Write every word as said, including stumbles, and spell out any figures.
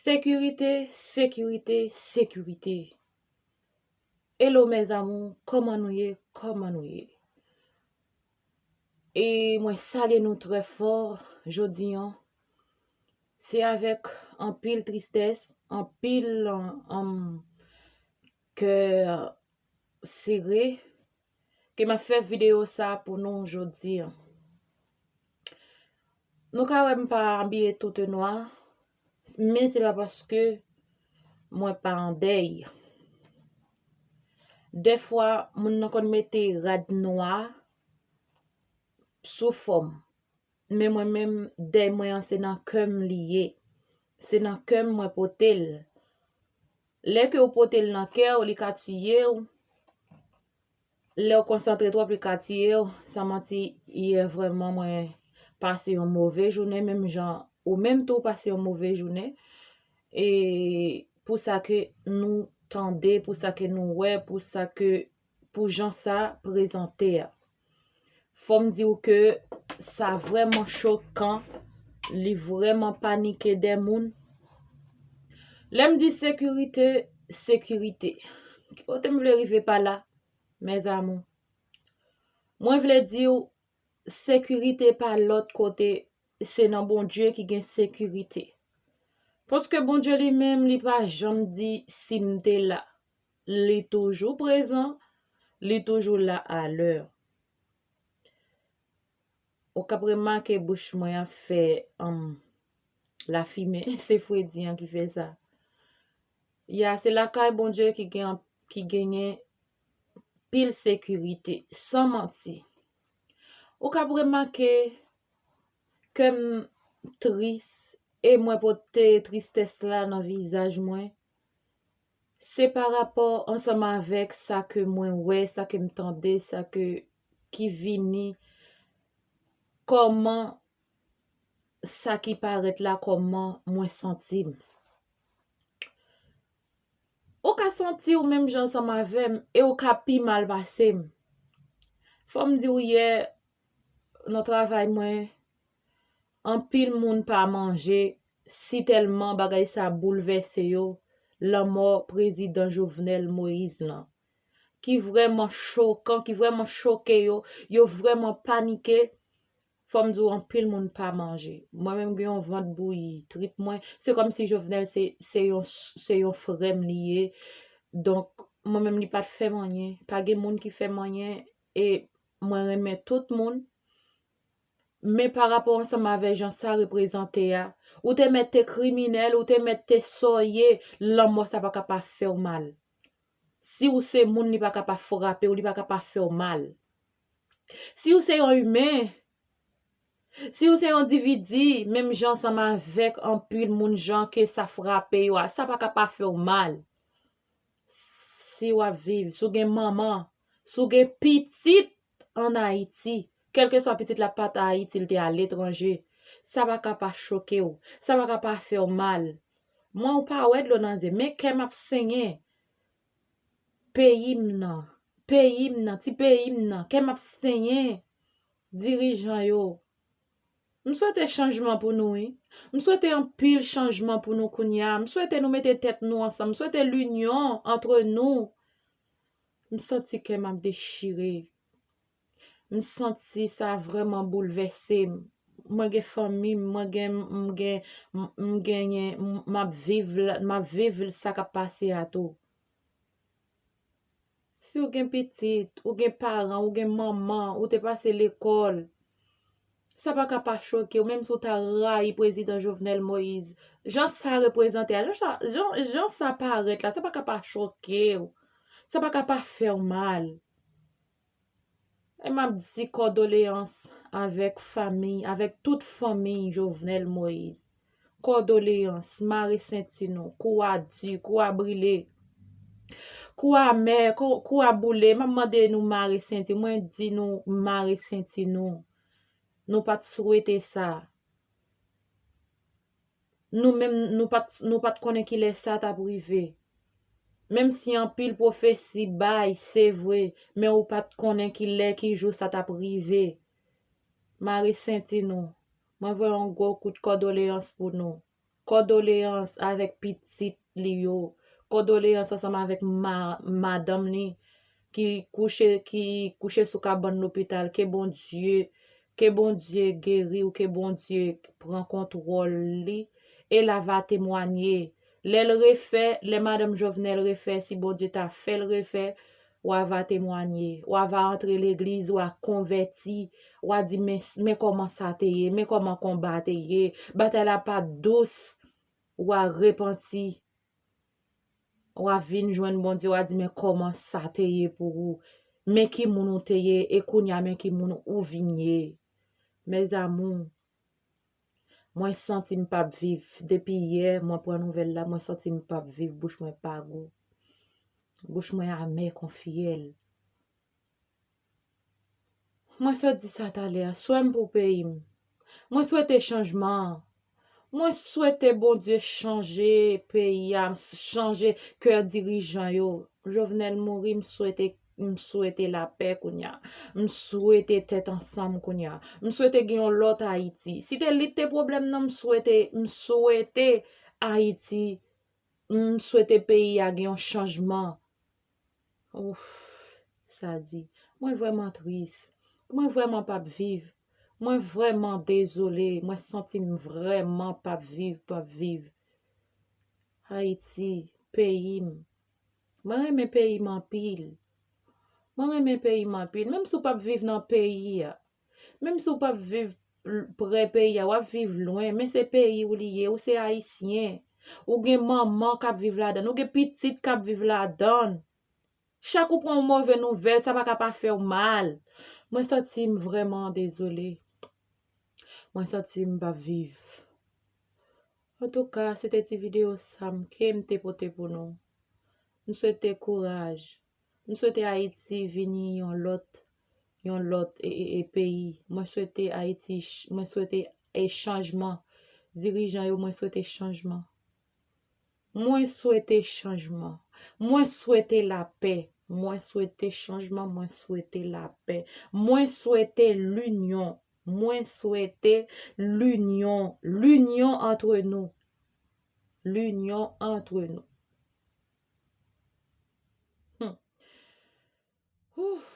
Sekirite, sekirite, sekirite. Hello mes amours, kòman nou ye? Kòman nou ye? E mwen salye nou trè fò jodi an. Se avèk anpil tristès, anpil, um, kè sere ke m ap fè videyo sa pou nou jodi an. Nou ka wè m pa abiye tout nwa, men se pa paske mwen pa an dèy. Dèfwa, moun nan konn mete rad nwa sou fò m. Men mwen menm, dèy mwen an, se nan kè m li ye. Se nan kè m mwen pote l. Lè ke w pote l nan kè w, li ka tiye w. Lè w konsantre twòp, li ka tiye w. San manti, yè vrèman mwen pase yon move jounen, menm jan ou menm tou w pase yon move jounen. E pou sa ke nou tande, pou sa ke nou wè, pou sa ke, pou jan sa prezante a. Fò m di w ke sa vrèman chokan, li vrèman panike dè moun. Lè m di sekirite, sekirite. Ki kote m vle rive pa la, mes amours? Mwen vle di w, sekirite pa lòt kote, se nan Bondye ki gen sekirite. Paske Bondye li menm, li pa janm di si m te la. Li toujou prezan, li toujou la alè. Ou k ap remake bouch mwen ap fè, um, lafimen, se fredi an ki fè sa. Ya, se lakay Bondye ki gen, ki genyen pil sekirite, san manti. Ou k ap remake kè m tris e mwen pote tristès la nan vizaj mwen. Se pa rapò ansanm avèk sa ke mwen wè, sa ke m tande, sa ke, ki vini, kòman sa ki parèt la, kòman mwen santi m. Ou ka santi w menm jan ansanm avè m e ou ka pi mal pase m. Fò m di w, yè nan travay mwen, anpil moun pa manje, si tèlman bagay sa boulvèse yo, lanmò prezidan Jovenel Moïse lan, ki vrèman chokan, ki vrèman choke yo, yo vrèman panike. Fò m di w, anpil moun pa manje. Mwen menm gen yon vant bouyi, trip mwen, se kòmsi Jovenel se, se yon, se yon frè m li ye. Donk, mwen menm li pa t fè m anyen. Pa gen moun ki fè m anyen. E mwen renmen tout moun. Men pa rapò ansanm avè jan sa reprezante a, ou te mèt te kriminèl, ou te mèt te sa w ye, lanmò sa pa ka pa fè w mal. Si w se moun, li pa ka pa frape w, li pa ka pa fè w mal. Si w se yon imen, si w se yon endividi, menm jan ansanm avèk anpil moun jan ke sa frape yo a, sa pa ka pa fè w mal. Si w ap viv, si w gen manman, si w gen pitit ann Ayiti, kèlkeswa pitit la pa t Ayiti, li te aletranje, sa pa ka pa choke w, sa pa ka pa fè w mal. Mwen, ou pa wè dlo nan zye, men kè m ap senyen. Peyi m nan, peyi m nan, ti peyi m nan, kè m ap senyen. Dirijan yo, m swete chanjman pou nou, wi. M swete anpil chanjman pou nou kounye a. M swete nou mete tèt nou ansanm. M swete linyon antre nou. M santi kè m ap dechire. M santi sa vrèman boulvèse m. Mwen gen fanmi m, mwen gen, m gen, m, m genyen, m, m ap viv la, m ap viv sa k ap pase a tou. Si w gen pitit, ou gen paran, ou gen manman, ou te pase lekòl, sa pa ka pa choke w, menm si w ta rayi prezidan Jovenel Moïse. Jan sa reprezante a, jan sa, jan, jan sa parèt la, sa pa ka pa choke w. Sa pa ka pa fè w mal. E m ap di kòdoleyans avèk fanmi, avèk tout fanmi Jovenel Moïse. Kòdoleyans, mare senti nou, kou a di, kou a brile, kou a mè, kou, kou a boule. M ap mande nou mare senti, mwen di nou mare senti nou. Nou pa t swete sa. Nou menm, nou pa t, nou pa t konnen kilè sa t ap rive. Menm si anpil pwofesi bay, se vre, men ou pa t konnen kilè, ki jou sa t ap rive. Mare senti nou. Mwen voye yon gwo kout kòdoleyans pou nou. Kondoleyans avèk pitit li yo. Kondoleyans ansanm avèk ma, madanm li ki kouche, ki kouche sou kabann lopital. Ke Bondye, ke Bondye geri w, ke Bondye pran kontwòl li. E l a va temwanye. Lè l refè, lè madanm Jovenel refè, si Bondye ta fè l refè, w a va temwanye. W a va antre legliz, w a konvèti, w a di, men, men kòman sa te ye, men kòman konba te ye. Batay la pa t dous, w a repanti. W a vin jwenn Bondye, w a di, men kòman sa te ye pou ou. Men ki moun ou te ye, e kounye a, men ki moun ou vin ye. Mes amours, mwen santi m p ap viv. Depi yè, mwen pran nouvèl la, mwen santi m p ap viv. Bouch mwen pa gou. Bouch mwen amè kon fyèl. Mwen sot di sa talè a. Swè m pou peyi m. Mwen swete chanjman. Mwen swete Bondye chanje peyi a, chanje kè dirijan yo. Jovenel mouri, m swete, m swete lapè kounye a. M swete tèt ansanm kounye a. M swete gen yon lòt Ayiti. Si te li t te pwoblèm nan, m swete, m swete Ayiti, m swete peyi a gen yon chanjman. Ouf, sa di. Mwen vrèman tris. Mwen vrèman p ap viv. Mwen vrèman dezole. Mwen santi m vrèman p ap viv, p ap viv. Ayiti, peyi m. Mwen renmen peyi m anpil. Mwen renmen peyi m anpil. Menm si w p ap viv nan peyi a, menm si w p ap viv l-, prè peyi a, w ap viv lwen, men se peyi w li ye, ou se ayisyen. Ou gen manman k ap viv ladan l, ou gen pitit k ap viv ladan l. Chak ou pran yon move nouvèl, sa pa ka pa fè w mal. Mwen santi m vrèman dezole. Mwen santi m p ap viv. Antouka, se te ti videyo sa m ke m te pote pou nou. M swete kouraj. M swete Ayiti vini yon lòt, yon lòt e, e, e peyi. Mwen swete Ayiti, ch-, mwen swete e chanjman. Dirijan yo, mwen swete chanjman. Mwen swete chanjman. Mwen swete lapè. Mwen swete chanjman. Mwen swete lapè. Mwen swete linyon. Mwen swete linyon. Linyon antre nou. Linyon antre nou. Hmm. Ouf,